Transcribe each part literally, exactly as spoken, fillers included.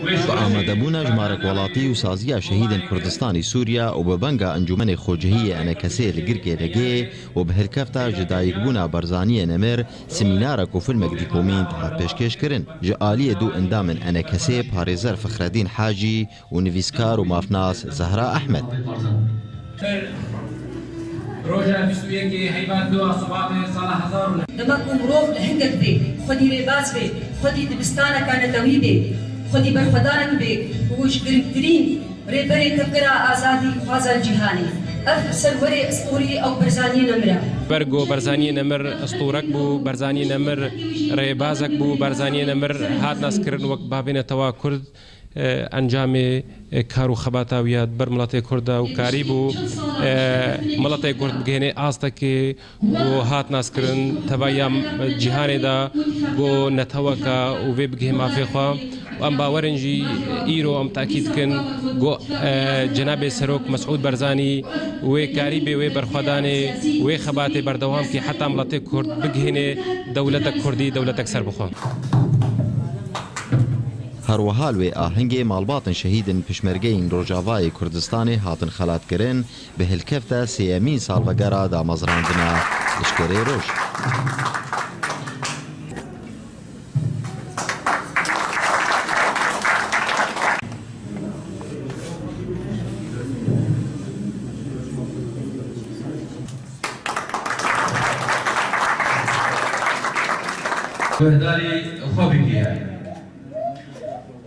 Bi amadebûna jimarek welatî û saziya şehîdên Kurdistanê Sûriye û bi venga Encûmenê Xwecihiyê ENKSê li Girkê Legê û bi hilkefta ji dayikbûna Barzaniyê Nemir, semînarek û filmek dîkomînt hat pêşkêşkirin. Ji aliyê du endamên ENKSê, parêzer Fixredîn Hacî û nivîskar û mafnas Zehra Ehmed. Roja bîst û yekê Heyvan du a Sibatê sala hezar û neh. Dema ku mirov li hingek bê, xwedî rêbaz bê, xwedî dibistaneka netewî bê, xwedî berxwedanek bê û ji girîngtirîn rêberê tevgera azadî xwaza cîhanê. Ev serwerê estorî ew Barzaniyê Nemir e. Ber ku Barzaniyê Nemir estorek bû, Barzaniyê Nemir rêbazek bû, Barzaniyê Nemir hat naskirin wek bavê netewa Kurd. E, encamê, e, kar û xebata wî ya di ber miletê Kurd de û karîbû, e, miletê Kurd bigihêne astekê ku hat naskirin tevahiya cîhanê de ku neteweka û vê bigihê mafê xwe. Û em bawer in jî îro em tekîd dikin ku, e, cenabê Serok Mesûd Barzanî wê karîbê, wê berxwedanê, wê xebatê berdewam kî heta miletê Kurd bigihêne dewletek Kurdî, dewletek serbixwe. Her wiha li wê ahengê malbatên şehîdên pişmergeyên Rojavayê Kurdistanê hatin xelatkirin, bi hilkefta sêyemîn salvegera damezrandina Leşkerê Roj. Guhdarî xwe bike.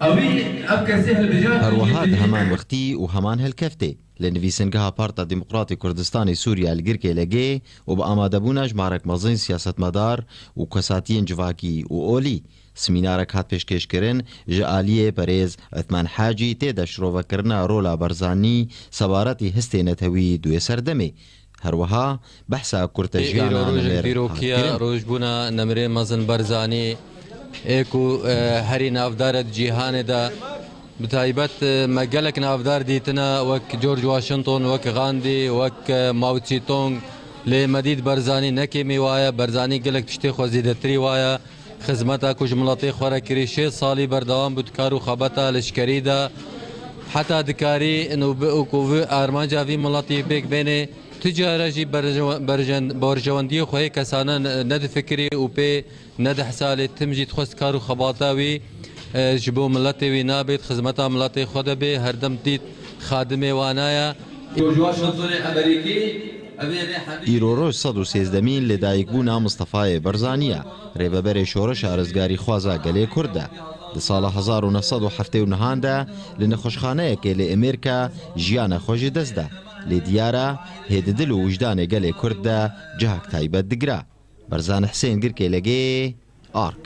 Ewî ev kesê hilbijart Her wiha di heman wextî û heman helkeftê li nivîsingeha Parta Demokratê Kurdistanê Sûriye li Girkê Legê û bi amadebûna jimarek mezin siyasetmedar û kesatiyên civakî û olî, semînarek hat pêşkêşkirin ji aliyê berêz Uthman Hacî tê de şirovekirina rola Barzanî sebaretî histê netewî di wê serdemê. Her wiha behsa kurte Îro jiyana roj Nemir hat dîrokiya kirin. Rojbûna Nemirê Mezin Barzanî ê ku, e, herî navdar e di cîhanê de. Bi taybet, e, me gelek navdar dîtine wek George Washington, wek Gandhi, wek, e, Mao Zedong. Lê me dît Barzanî ne kêmî wa ye. Barzanî gelek tiştê xwe zêdetirî wa ye. Xizmeta ku ji miletê xwe re kirî, şêst salî berdewam bû di kar û xebata leşkerî de. Heta dikarî nû bi û ku vî armanca vî miletî pêk bênê, tu cara jî berje-, berjen-, berjewendiyê xwe yê kesane ne-, nedifikirî û pê nedihsa, lê tim jî dixwest kar û xebata wî, e, ji bo miletê wî nabêt, xizmeta miletê xwe de bê, herdem dît xadimê wana ye. Îro roj sed û sêzdemîn lêdayikbûna Mistefayê Barzanî ye, rêveberê şoreşa rizgarîxwaza gelê Kurd e. Di sala hezar û neh sed û heftê û nehan de li nexweşxaneyekê li Amerîka jiyana xwe ji dest da. Lê diyar e, hê di dil û wijdanê gelê Kurd de cihek taybet digira. Berzan Hisên, Girkê Legê, Ark.